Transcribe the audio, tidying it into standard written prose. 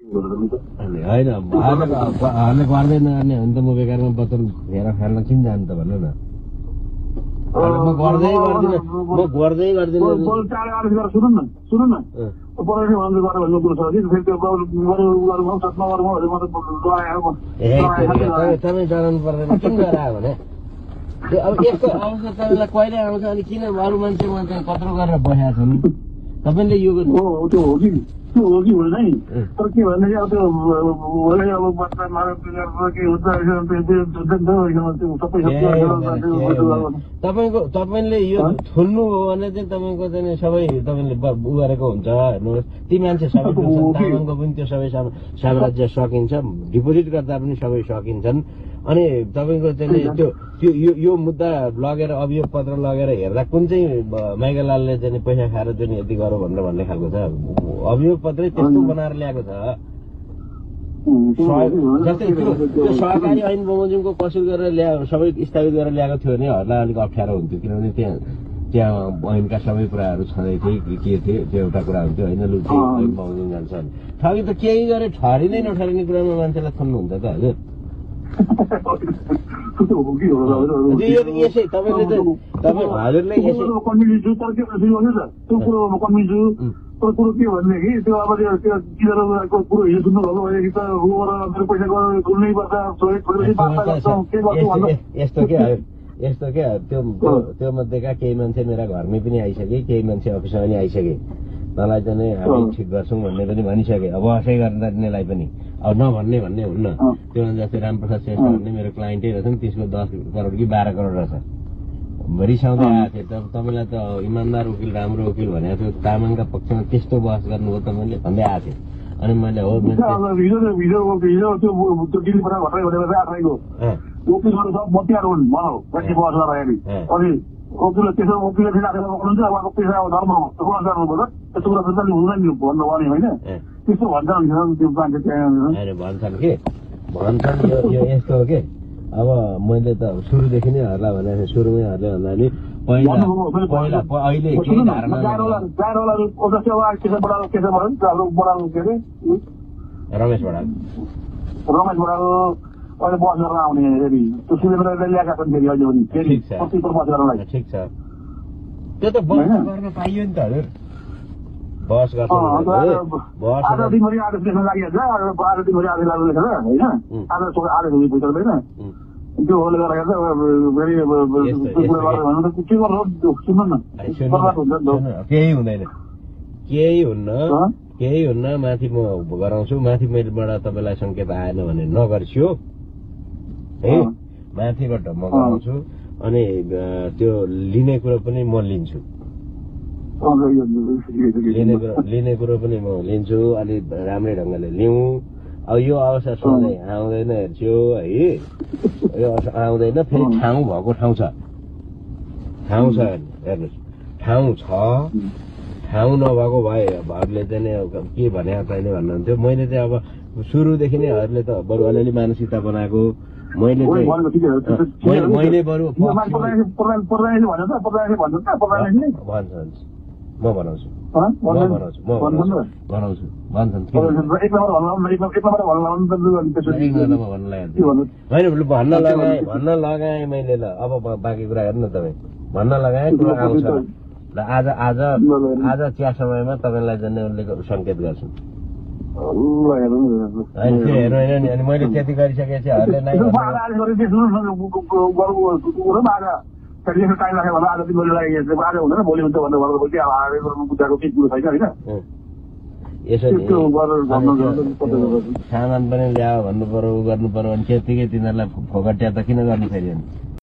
होइन उहाँहरूले गर्दैन भने त म बेकारमा बचन हेर फाल्न किन जानु त भन्नु न म गर्दै गर्दिनँ तपाईँ डराउनु पर्दैन किन गरायो भने अब यस्तो अवस्था तपाईँलाई कहिले आउँछ अनि किन अरू मान्छे कत्रो गरेर बसेका छन् तपाईँले यो त्यो हो कि हुँदैन है तर के भने अब त्यो तपाईँले यो थुन्नु हो भने चाहिँ तपाईँको चाहिँ सबै तपाईँले उ गरेको हुन्छ हेर्नुहोस् ती मान्छे सबै तामाङको पनि त्यो सबै साम्राज्य सकिन्छ डिपोजिट गर्दा पनि सबै सकिन्छन् अनि तपाईँको चाहिँ त्यो यो मुद्दा लगेर अभियोग पत्र लगेर हेर्दा कुन चाहिँ माइकेलालले चाहिँ पैसा खाएर चाहिँ यति गरौँ भनेर भन्ने खालको छ अभियोग पत्रै त्यस्तो बनाएर ल्याएको छ जस्तै त्यो सहकारी ऐन बमोजिमको कसुर गरेर सबै स्थापित गरेर ल्याएको थियो भनेहरूलाई अलिक अप्ठ्यारो हुन्थ्यो किनभने त्यहाँ ऐनका सबै कुराहरू छँदै थिए के थियो त्यो एउटा कुरा हुन्थ्यो होइन लु ऐन बमोजिम जान्छ भने ठगी त केही गरे ठहरिँदै नठहरिने कुरामा मान्छेलाई थन्नुहुन्छ त हजुर यसै तपाईँले तपाईँ हजुरले तर कुरो के भनेदेखि त्यो अब त्यो किनेरको कुरो हिजो सुन्नुभएको भनेदेखि त मेरो पैसा कुनै पर्छ यस्तो क्या त्यो मध्येका केही मान्छे मेरा घरमै पनि आइसके केही मान्छे अफिसमा पनि आइसके मलाई चाहिँ हामी ठिक गर्छौँ भन्ने पनि भनिसके अब असै गर्नेलाई पनि अब नभन्ने हुन्न त्योभन्दा जस्तै रामप्रसाद श्रेष्ठ भन्ने मेरो क्लाइन्टै रहेछन् त्यसको 10 करोड कि 12 करोड रहेछ रिसाउँदै आएको थियो तपाईँलाई त इमान्दार वकिल राम्रो वकिल भनेको थियो तामाङका पक्षमा त्यस्तो बहस गर्नुभयो तपाईँले भन्दै आएको थियो अनि मैले हो भन्छन् कि भन्छन् यो यस्तो हो कि अब मैले त सुरुदेखि नै हर्ला भने सुरुमै हर्ले भन्नाले पहिला अहिले केही धारणा रमेश बडाल अहिले बस गर्न आउने फेरि त्यो सुनेर ल्याएका छन् फेरि अहिले पनि फेरि बस गर्नलाई ठिक छ त्यो त बस गर्न पाइयो नि त हजुर बस गर्छ आज दिनभरि आदेश लेख्न लागिहाल्छ आज दिनभरि आदेश लाग्नु लेखेर होइन आदेश हुने पैसा हुँदैन त्यो होले गरेर के गर्नु सुन्नु न केही हुँदैन केही हुन्न माथि म गराउँछु माथि मेलबाट तपाईँलाई सङ्केत आएन भने नगर्छु है माथिबाट म गराउँछु अनि त्यो लिने कुरो पनि म लिन्छु लिने कुरो पनि म लिन्छु अलि राम्रै ढङ्गले लिउँ अब यो अवसर सधैँ आउँदैन हेर्छु है यो आउँदैन फेरि ठाउँ भएको ठाउँ छ हेर्नुहोस् ठाउँ छ ठाउँ नभएको भएहरूले चाहिँ के भनेको छैन भन्नुहुन्थ्यो मैले चाहिँ अब सुरुदेखि नै हरूले त बरु अलिअलि मानसिकता बनाएको मैले बरु म बनाउँछु भन्न लगाएँ मैले ल अब बाँकी कुरा हेर्नु न तपाईँ भन्न लगाएँ कुरा आउँछ ल आज चिया समयमा तपाईँलाई जाने उसले सङ्केत गर्छु हेर्नु होइन नि अनि मैले त्यति गरिसकेपछि हरूले नै टाइम राख्यो भने आज तिमीले आज हुँदैन भोलि हुन्छ भनेर भन्नुभयो बुझाएको केही कुरो छैन होइन यसो सामान पनि ल्यायो भन्नु पर्यो गर्नु पर्यो भने त्यतिकै तिनीहरूलाई फोकट्या त किन गर्नु फेरि